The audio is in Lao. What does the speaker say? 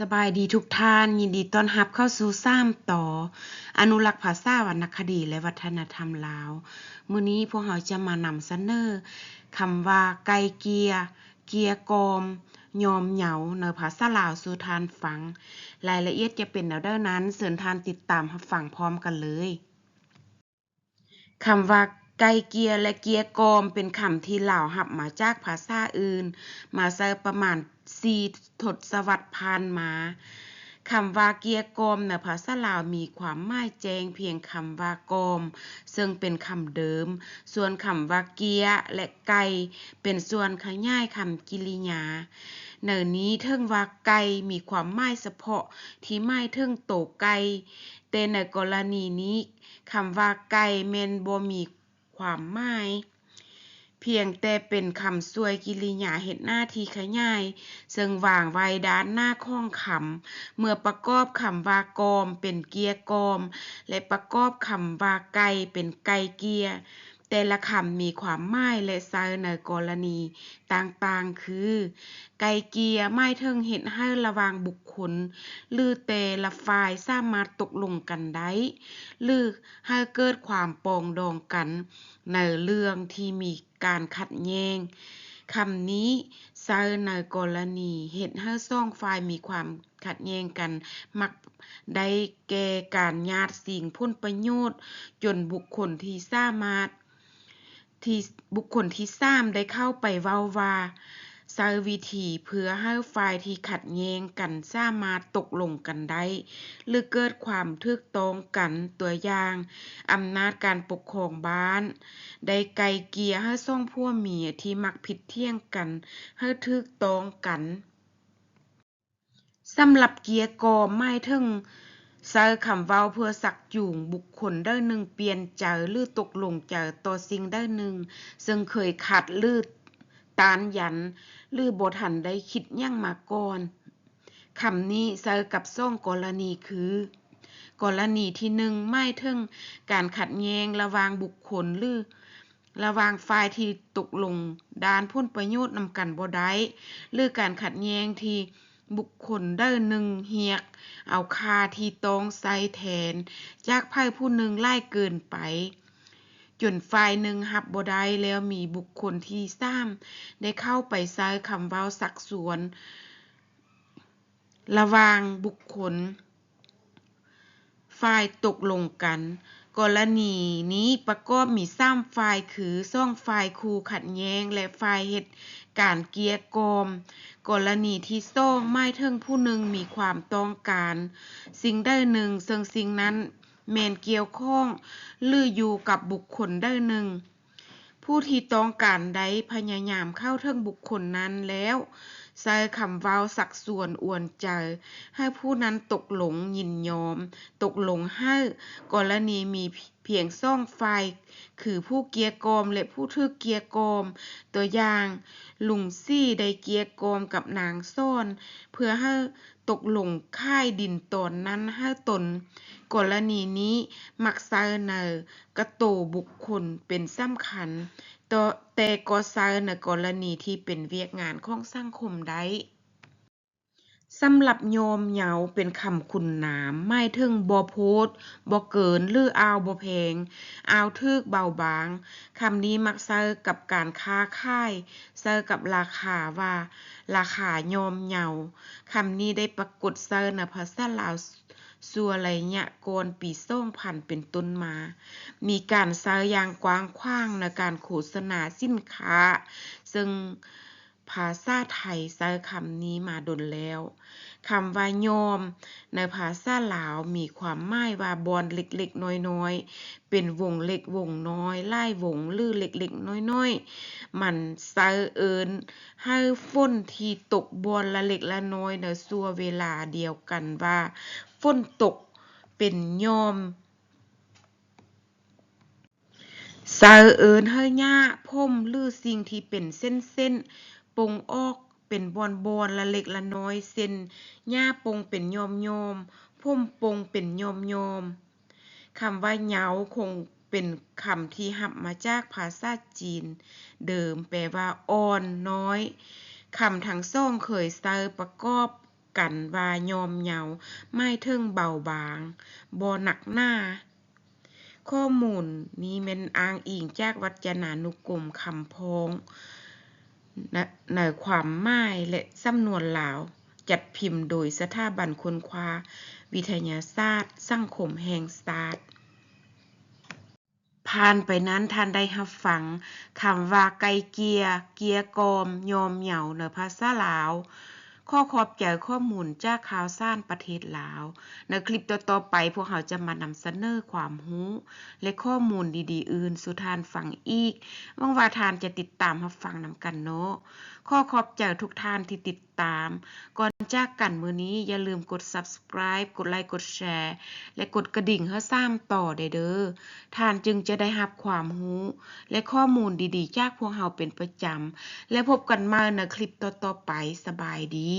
ສະບາຍດີທຸກທ່ານ, ຍິນດີຕ້ອນຮັບເຂົ້າສູ່ສາມຕໍ່ ອະນຸລັກພາສາ, ວັນນະຄະດີ ແລະ ວັດທະນະທຳລາວ. ມື້ນີ້ພວກເຮົາຈະມານຳສະເໜີຄຳວ່າ ໄກ່ເກ່ຍ, ເກ່ຍກ່ອມ, ຍອມເຍົາ ໃນພາສາລາວສູ່ທ່ານຟັງ. ລາຍລະອຽດຈະເປັນແນວໃດນັ້ນ, ເຊີນທ່ານຕິດຕາມຮັບຟັງພ້ອມກັນເລີຍ. ຄຳວ່າໄກ່ເກ່ຍ ແລະ ເກ່ຍກ່ອມ ເປັນຄຳທີ່ລາວຮັບມາຈາກພາສາອື່ນ ມາໃຊ້ປະມານສີ່ທົດສະວັດຜ່ານມາ. ຄຳວ່າເກ່ຍກ່ອມໃນພາສາລາວມີຄວາມໝາຍແຈ້ງພຽງຄຳວ່າກ່ອມ ເຊິ່ງເປັນຄຳເດີມ, ສ່ວນຄຳວ່າເກ່ຍ ແລະ ໄກ່ ເປັນສ່ວນຂະຫຍາຍຄຳກິລິຍາ. ໃນນີ້ເຖິງວ່າໄກ່ມີຄວາມໝາຍສະເພາະທີ່ໝາຍເຖິງໂຕໄກ່, ແຕ່ໃນກໍລະນີນີ້ ຄຳວ່າໄກ່ແມ່ນບໍ່ມີຄວາມໝາຍ, ພຽງແຕ່ເປັນຄຳຊ່ວຍກິລິຍາເຮັດໜ້າທີ່ຂະຫຍາຍ ເຊິ່ງວາງໄວ້ດ້ານໜ້າຂອງຄຳ. ເມື່ອປະກອບຄຳວ່າກ່ອມເປັນເກ່ຍກ່ອມ ແລະ ປະກອບຄຳວ່າໄກ່ເປັນໄກ່ເກ່ຍ, ແຕ່ລະຄຳມີຄວາມໝາຍ ແລະ ໃຊ້ໃນກໍລະນີຕ່າງໆ ຄື ໄກ່ເກ່ຍ ໝາຍເຖິງເຮັດໃຫ້ລະຫວ່າງບຸກຄົນ ຫຼື ແຕ່ລະຝ່າຍສາມາດຕົກລົງກັນໄດ້ ຫຼື ໃຫ້ເກີດຄວາມປອງດອງກັນໃນເລື່ອງທີ່ມີການຂັດແຍ່ງ. ຄຳນີ້ໃຊ້ໃນກໍລະນີເຮັດໃຫ້ສອງຝ່າຍມີຄວາມຂັດແຍ່ງກັນ, ມັກໄດ້ແກ່ການຫຍາດຊິງຜົນປະໂຫຍດ ຈົນບຸກຄົນທີ່ສາມາດ ທີ່ບຸກຄົນທີສາມໄດ້ເຂົ້າໄປເວົ້າວ່າ ໃຊ້ວິທີເພື່ອໃຫ້ຝ່າຍທີ່ຂັດແຍ່ງກັນສາມາດຕົກລົງກັນໄດ້ ຫຼື ເກີດຄວາມຖືກຕ້ອງກັນ, ຕົວຢ່າງ, ອຳນາດການປົກຄອງບ້ານ ໄດ້ໄກ່ເກ່ຍໃຫ້ສອງຜົວເມຍທີ່ມັກຜິດຖຽງກັນໃຫ້ຖືກຕ້ອງກັນ. ສຳລັບເກ່ຍກ່ອມ ໝາຍເຖິງໃຊ້ຄຳເວົ້າເພື່ອຊັກຈູງບຸກຄົນໃດໜຶ່ງປ່ຽນໃຈ ຫຼື ຕົກລົງໃຈຕໍ່ສິ່ງໃດໜຶ່ງ ເຊິ່ງເຄີຍຂັດ ຫຼື ຕ້ານຢັນ ຫຼື ບໍ່ທັນໄດ້ຄິດຫຍັງມາກ່ອນ. ຄຳນີ້ໃຊ້ກັບສອງກໍລະນີຄື ກໍລະນີທີໜຶ່ງ ໝາຍເຖິງການຂັດແຍ່ງລະຫວ່າງບຸກຄົນ ຫຼື ລະຫວ່າງຝ່າຍທີ່ຕົກລົງດ້ານຜົນປະໂຫຍດນຳກັນບໍ່ໄດ້ ຫຼື ການຂັດແຍ່ງທີ່ບຸກຄົນໃດໜຶ່ງຮຽກເອົາຄ່າທີ່ຕ້ອງໃຊ້ແທນຈາກໃຜຜູ້ໜຶ່ງຫຼາຍເກີນໄປ ຈົນຝ່າຍໜຶ່ງຮັບບໍ່ໄດ້ ແລ້ວມີບຸກຄົນທີສາມໄດ້ເຂົ້າໄປໃຊ້ຄຳເວົ້າຊັກຊວນລະຫວ່າງບຸກຄົນ ຝ່າຍຕົກລົງກັນ. ກໍລະນີນີ້ປະກອບມີສາມຝ່າຍ ຄື ສອງຝ່າຍຄູ່ຂັດແຍ່ງ ແລະ ຝ່າຍເຮັດການເກ່ຍກ່ອມ. ກໍລະນີທີສອງ ໝາຍເຖິງຜູ້ໜຶ່ງມີຄວາມຕ້ອງການສິ່ງໃດໜຶ່ງ ເຊິ່ງສິ່ງນັ້ນແມ່ນກ່ຽວຂ້ອງ ຫຼື ຢູ່ກັບບຸກຄົນໃດໜຶ່ງ. ຜູ້ທີ່ຕ້ອງການໄດ້ພະຍາຍາມເຂົ້າເຖິງບຸກຄົນນັ້ນແລ້ວ ໃຊ້ຄຳເວົ້າຊັກຊວນອວນໃຈໃຫ້ຜູ້ນັ້ນຕົກລົງຍິນຍອມ, ຕົກລົງໃຫ້. ກໍລະນີມີພຽງສອງຝ່າຍ ຄືຜູ້ເກ່ຍກ່ອມ ແລະ ຜູ້ຖືກເກ່ຍກ່ອມ. ຕົວຢ່າງ, ລຸງສີໄດ້ເກ່ຍກ່ອມກັບນາງສອນ ເພື່ອໃຫ້ ຕົກລົງຂາຍດິນຕອນນັ້ນໃຫ້ຕົນ. ກໍລະນີນີ້ມັກໃຊ້ໃນກະໂຕບຸກຄົນເປັນສຳຄັນ, ແຕ່ກໍໃຊ້ໃນກໍລະນີທີ່ເປັນວຽກງານຂອງສັງຄົມໄດ້. ສຳລັບຍອມເຍົາເປັນຄຳຄຸນນາມ, ໝາຍເຖິງບໍ່ໂພດ, ບໍ່ເກີນ ຫຼື ອ້າວບໍ່ແພງ, ອ້າວຖືກເບົາບາງ. ຄຳນີ້ມັກໃຊ້ກັບການຄ້າຂາຍ, ໃຊ້ກັບລາຄາວ່າ ລາຄາຍອມເຍົາ. ຄຳນີ້ໄດ້ປາກົດໃຊ້ໃນພາສາລາວຊົ່ວໄລຍະກ່ອນປີສອງພັນເປັນຕົ້ນມາ, ມີການໃຊ້ຢ່າງກວ້າງຂວາງໃນການໂຄສະນາສິນຄ້າ, ເຊິ່ງພາສາໄທໃຊ້ຄຳນີ້ມາດົນແລ້ວ. ຄຳວ່າຍອມ ໃນພາສາລາວມີຄວາມໝາຍວ່າບ່ອນເລັກໆນ້ອຍໆ, ເປັນວົງເລັກວົງນ້ອຍ, ຫຼາຍວົງ ຫຼື ເລັກໆນ້ອຍໆ. ມັນໃຊ້ເອີ້ນໃຫ້ຝົນທີ່ຕົກບ່ອນລະເລັກລະນ້ອຍໃນຊົ່ວເວລາດຽວກັນວ່າຝົນຕົກເປັນຍອມ. ໃຊ້ເອີ້ນໃຫ້ຫຍ້າ, ຜົມ ຫຼື ສິ່ງທີ່ເປັນເສັ້ນໆ ປົ່ງອອກເປັນບ່ອນໆ ລະເລັກລະນ້ອຍ, ເຊັ່ນ ຫຍ້າປົ່ງເປັນຫຍ້ອມໆ, ຜົມປົ່ງເປັນຫຍ້ອມໆ. ຄຳວ່າເຍົາ ຄົງເປັນຄຳທີ່ຮັບມາຈາກພາສາຈີນເດີມ, ແປວ່າອ່ອນ, ນ້ອຍ. ຄຳທັງສອງເຄີຍໃຊ້ປະກອບ ກັນວ່າຍອມເຍົາ ໝາຍເຖິງເບົາບາງ, ບໍ່ໜັກໜາ. ຂໍ້ມູນນີ້ແມ່ນອ້າງອີງຈາກວັດຈະນານຸກົມຄຳພ້ອງ ໃນ ໃນຄວາມໝາຍ ແລະ ສຳນວນລາວ ຈັດພິມໂດຍສະຖາບັນຄົ້ນຄວ້າວິທະຍາສາດສັງຄົມແຫ່ງຊາດ. ຜ່ານໄປນັ້ນທ່ານໄດ້ຮັບຟັງຄຳວ່າໄກ່ເກ່ຍ, ເກ່ຍກ່ອມ, ຍອມເຍົາໃນພາສາລາວ. ຂໍຂອບໃຈຂໍ້ມູນຈາກຂ່າວສານປະເທດລາວ. ໃນຄລິບຕໍ່ໆໄປ ພວກເຮົາຈະມານຳສະເໜີຄວາມຮູ້ ແລະ ຂໍ້ມູນດີໆອື່ນສູ່ທ່ານຟັງອີກ. ຫວັງວ່າທ່ານຈະຕິດຕາມຮັບຟັງນຳກັນເນາະ. ຂໍຂອບໃຈທຸກທ່ານທີ່ຕິດຕາມ. ກ່ອນຈາກກັນມື້ນີ້ ຢ່າລືມກົດ Subscribe ກົດໄລ ກົດແຊ ແລະ ກົດກະດິ່ງໃຫ້ສາມຕໍ່ແດ່ເດີ້. ທ່ານຈຶ່ງຈະໄດ້ຮັບຄວາມຮູ້ ແລະ ຂໍ້ມູນດີໆຈາກພວກເຮົາເປັນປະຈຳ. ແລ້ວພົບກັນໃໝ່ໃນຄລິບຕໍ່ໆໄປ. ສະບາຍດີ.